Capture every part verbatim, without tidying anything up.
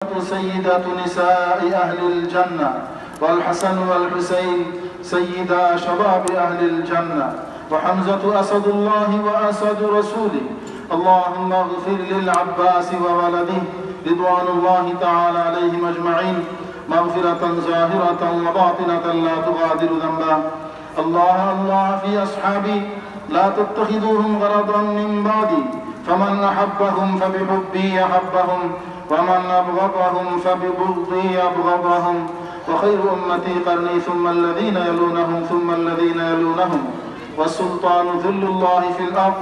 سيدة نساء أهل الجنة، والحسن والحسين سيدا شباب أهل الجنة، وحمزة أسد الله وأسد رسوله. اللهم اغفر للعباس وولده رضوان الله تعالى عليهم أجمعين مغفرة ظاهرة وباطنة لا تغادر ذنبا. الله الله في أصحابي لا تتخذوهم غرضا من بعدي، فمن أحبهم فبحبي أحبهم، ومن أبغضهم فببغضي أبغضهم، وخير أمتي قرني ثم الذين يلونهم ثم الذين يلونهم، والسلطان ذل الله في الأرض،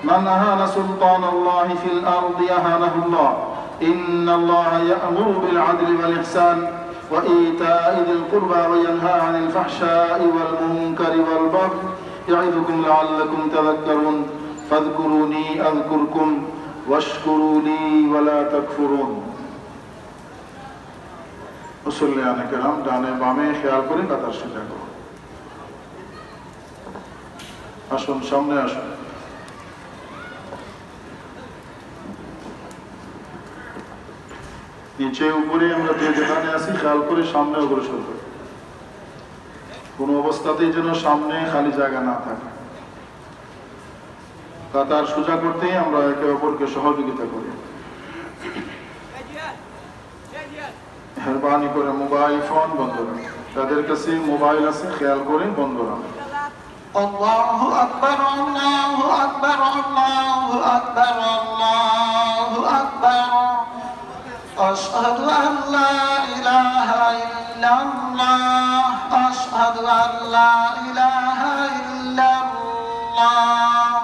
من أهان سلطان الله في الأرض أهانه الله. إن الله يأمر بالعدل والإحسان وإيتاء ذي القربى وينهى عن الفحشاء والمنكر والبغي يعظكم لعلكم تذكرون. فاذكروني أذكركم واشكروا لي ولا تكفرون. মুসল্লিয়ানে কেরাম, ডানে বামে খেয়াল করে কাতার সোজা করুন। আসুন, সামনে আসুন। নিচে উপরে আমরা যে যেখানে আছি, খেয়াল করে সামনে অগ্রসর হই। কোনো অবস্থাতেই যেন সামনে খালি জায়গা না থাকে। কাতার সোজা করতেই আমরা একে অপরকে সহযোগিতা করি। মেহেরবানি করে মোবাইল ফোন বন্ধ রাখুন। যাদের কাছে মোবাইল আছে, খেয়াল করে বন্ধ রাখুন। الله أكبر، الله أكبر، الله أكبر، الله أكبر. أشهد أن لا إله إلا الله. أشهد أن لا إله إلا الله.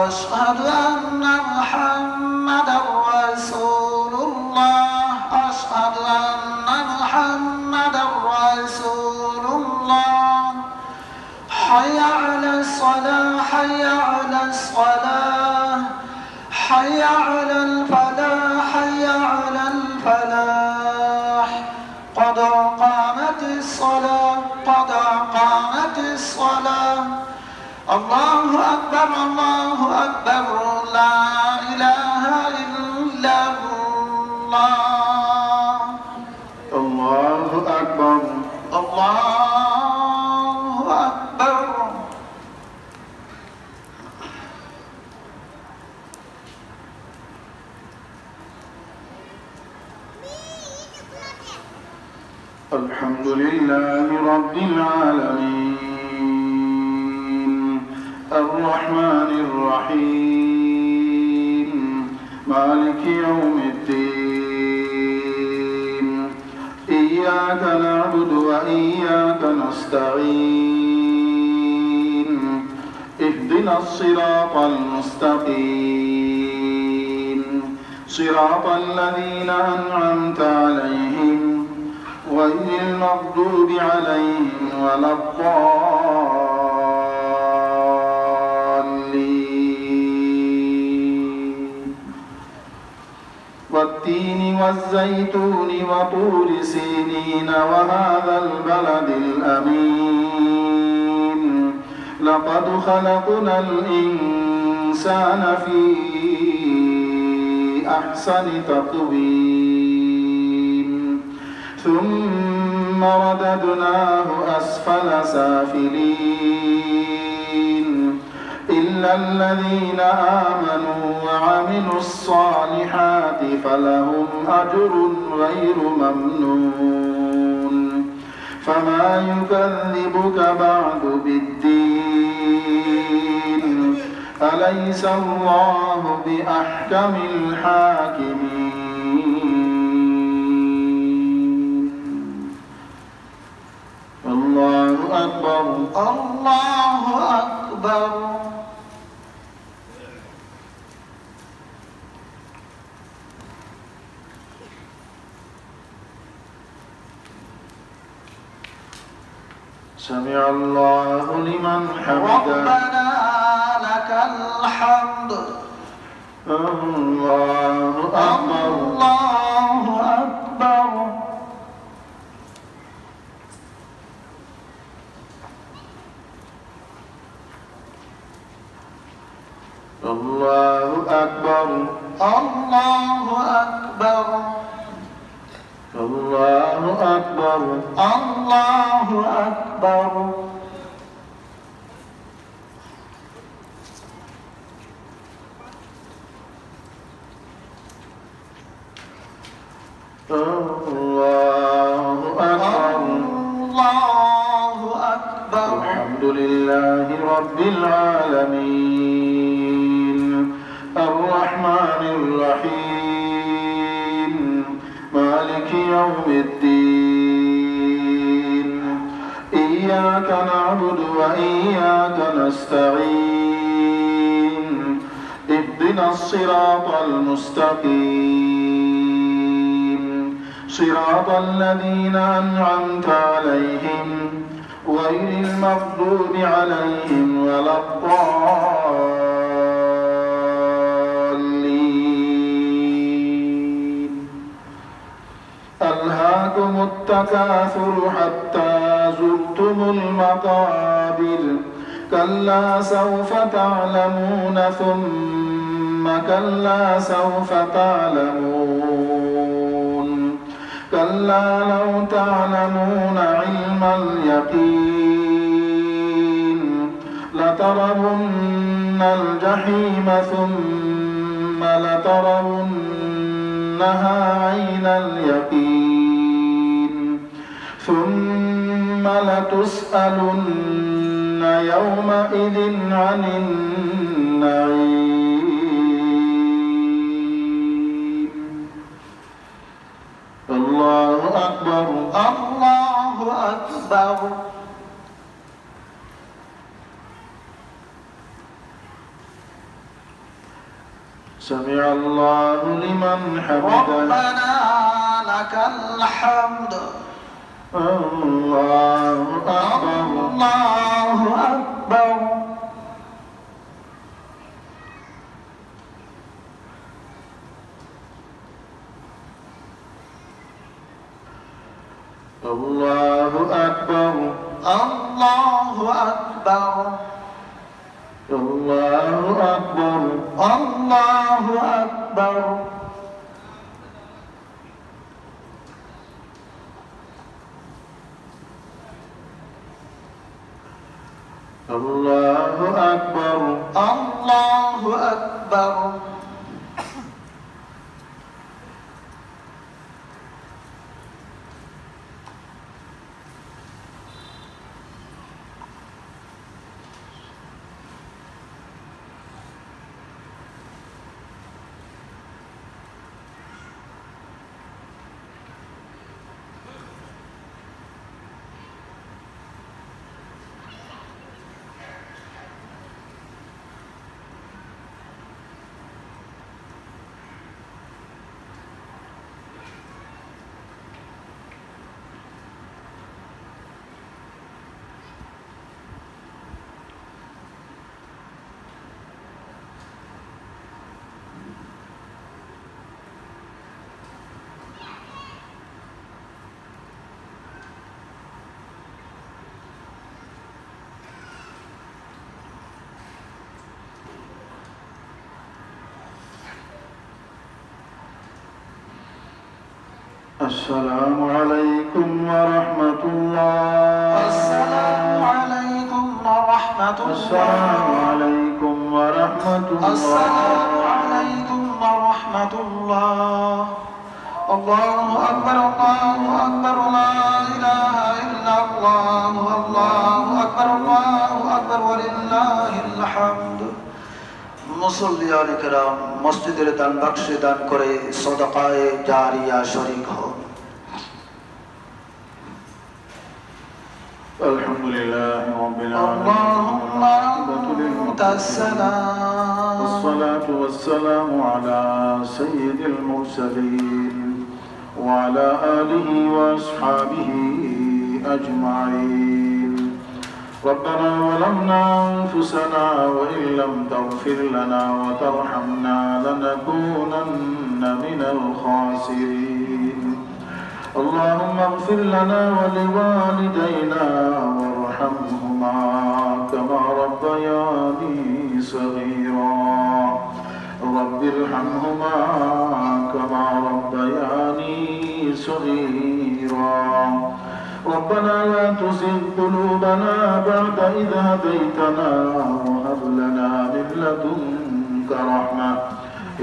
أشهد أن محمدا رسول الله. أشهد أن محمدا رسول الله. حي على الصلاة، حي على الصلاة، حي على الفلاح، حي على الفلاح. قد قامت الصلاة، قد قامت الصلاة. الله أكبر، الله أكبر، لا إله إلا الله. الله أكبر. الله أكبر. الحمد لله رب العالمين. الرحمن الرحيم. مالك يوم الدين. إياك نعبد وإياك نستعين. اهدنا الصراط المستقيم. صراط الذين أنعمت عليهم غير المغضوب عليهم ولا الضالين. والتين والزيتون وطور سينين وهذا البلد الأمين. لقد خلقنا الإنسان في أحسن تقويم. ثم رددناه أسفل سافلين. إلا الذين آمنوا وعملوا الصالحات فلهم أجر غير ممنون. فما يكذبك بعد بالدين. أليس الله بأحكم الحاكمين. الله أكبر. الله أكبر. سمع الله لمن حمده. ربنا لك الحمد. الله أكبر. الله أكبر. الله أكبر. الله أكبر. الله أكبر. الله أكبر. الله أكبر. الله أكبر. الحمد لله رب العالمين. الرحمن الرحيم. مالك يوم الدين. إياك نعبد وإياك نستعين. اهدنا الصراط المستقيم. صراط الذين أنعمت عليهم غير المغضوب عليهم ولا الضالين. ألهاكم التكاثر حتى زرتم المقابر. كلا سوف تعلمون ثم كلا سوف تعلمون. كلا لو تعلمون علم اليقين لترون الجحيم ثم لترونها عين اليقين ثم لتسألن يومئذ عن النعيم. الله أكبر. الله أكبر. سمع الله لمن حمده. ربنا لك الحمد. الله أكبر. الله أكبر. الله أكبر. الله أكبر. الله أكبر. الله أكبر. الله أكبر. الله أكبر. السلام عليكم ورحمة الله. السلام عليكم ورحمة الله. السلام عليكم ورحمة الله. السلام عليكم ورحمة الله. الله أكبر، الله أكبر، لا إله إلا الله، الله أكبر، الله أكبر، ولله الحمد. মুসল্লিয়ানে কেরাম, মসজিদের দান বাক্সে দান করে সদকায়ে জারিয়া শরিক হন। الحمد لله رب العالمين. اللهم أنت السلام. والصلاة والسلام على سيد المرسلين وعلى آله وأصحابه أجمعين. ربنا ظلمنا أنفسنا وإن لم تغفر لنا وترحمنا لنكونن من الخاسرين. اللهم اغفر لنا ولوالدينا وارحمهما كما ربياني صغيرا. رب ارحمهما كما ربياني صغيرا. ربنا لا تزغ قلوبنا بعد إذ هديتنا وهب لنا من لدنك رحمة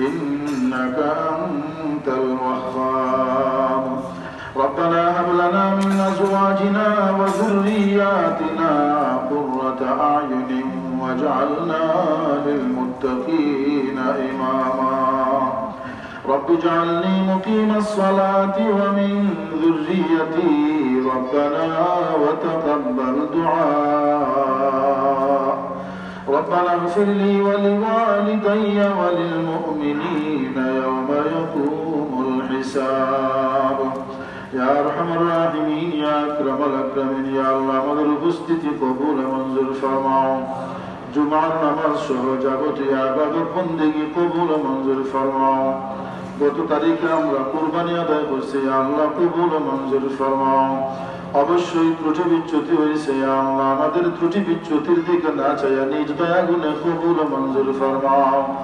إنك أنت الوهاب. ربنا هب لنا من أزواجنا وذرياتنا قرة أعين واجعلنا للمتقين إماما. رب اجعلني مقيم الصلاة ومن ذريتي ربنا وتقبل دعاء. ربنا اغفر لي ولوالدي وللمؤمنين يوم يقوم الحساب. ইয়া আরহামার রাহিমিন, ইয়া আকরামাল আকরামিন, ইয়া আল্লাহ, আমাদের উপস্থিতি কবুল ও মঞ্জুর ফরমাও। জুমার নামাজ সহ যাবতীয় ইবাদত বন্দেগী কবুল ও মঞ্জুর ফরমাও। গত তারিখে আমরা কুরবানি আদায় করছি, ইয়া আল্লাহ, কবুল ও মঞ্জুর ফরমাও। অবশ্যই ত্রুটি বিচ্যুতি হয়েছে, ইয়া আল্লাহ, আমাদের ত্রুটি বিচ্যুতির দিকে না চাইয়া নিজ দয়া গুণে কবুল ও মঞ্জুর ফরমাও।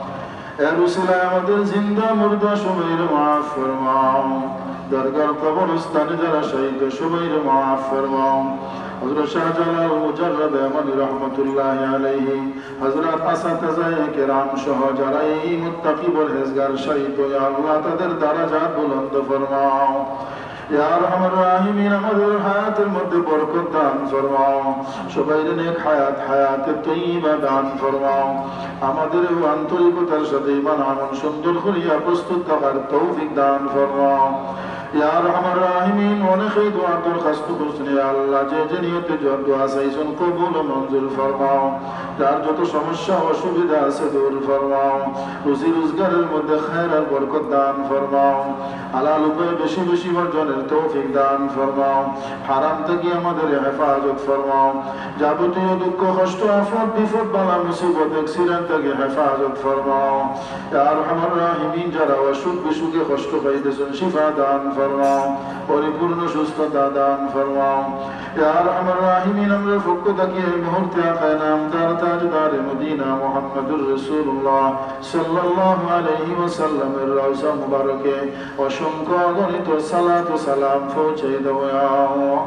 এর উসিলায় আমাদের জিন্দা মুর্দা সবাইরে মাফ ফরমাও। দরগার কবরস্থানে যারা শহীদ, সবাইরে মাফ ফরমাও। হযরত শাহজালাল মুজাররদ ইয়ামানি রহমতুল্লাহি আলাইহি, হযরত আসাতিজায়ে কেরাম সহ যারা এই মুত্তাকি পরহেজগার শহীদ, ইয়া আল্লাহ, তাদের দারাজাত বুলন্দ ফরমাও। ইয়া আরহামার রাহিমিন, আমাদের হায়াতের মধ্যে বরকত দান ফরমাও, সবাইরে নেক হায়াত, হায়াতে তৈয়বা দান ফরমাও। আমাদেরও আন্তরিকতার সাথে ইমান আমল সুন্দর করিয়া প্রস্তুত থাকার তৌফিক দান ফরমাও। ইয়া আরহামার রাহিমিন, অনেকেই দোয়ার দরখাস্ত করছেন, ইয়া আল্লাহ, যে যে নিয়তে জ-, দোয়া চাইছেন কবুল ও মঞ্জুর ফরমাও। যার যত সমস্যা অসুবিধা আছে দূর ফরমাও। রুজি রোজগারের মধ্যে খায়ের আর বরকত দান ফরমাও। হালাল উপায়ে বেশি বেশি অর্জনের তৌফিক দান ফরমাও। হারাম থাকি আমাদের হেফাজত ফরমাও। যাবতীয় দুঃখ কষ্ট, আফত বিপদ, বালা মুসিবত, accident থাকি হেফাজত ফরমাও। ইয়া আরহামার রাহিমিন, যারা অসুখ বিসুখে কষ্ট পাইতেছেন, শিফা দান ফরমাও, পরিপূর্ণ সুস্থতা দান ফরমাও। ইয়া আরহামার রাহিমিন, আমরার পক্ষ থাকি এই মুহূর্তে আকায়ে নামদার তাজদারে মদিনা মুহাম্মাদুর রাসূলুল্লাহ সাল্লাল্লাহু আলাইহি ওয়াসাল্লামের রওজা মুবারকে অসংখ্য অগণিত সালাত ও সালাম পৌঁছাই দাও।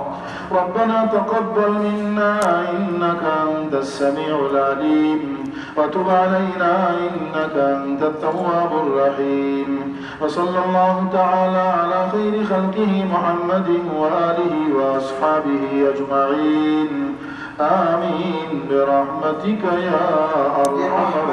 ربنا تقبل منا إنك أنت السميع العليم وتب علينا إنك أنت التواب الرحيم. وصلى الله تعالى على خير خلقه محمد وآله وأصحابه أجمعين. آمين برحمتك يا أرحم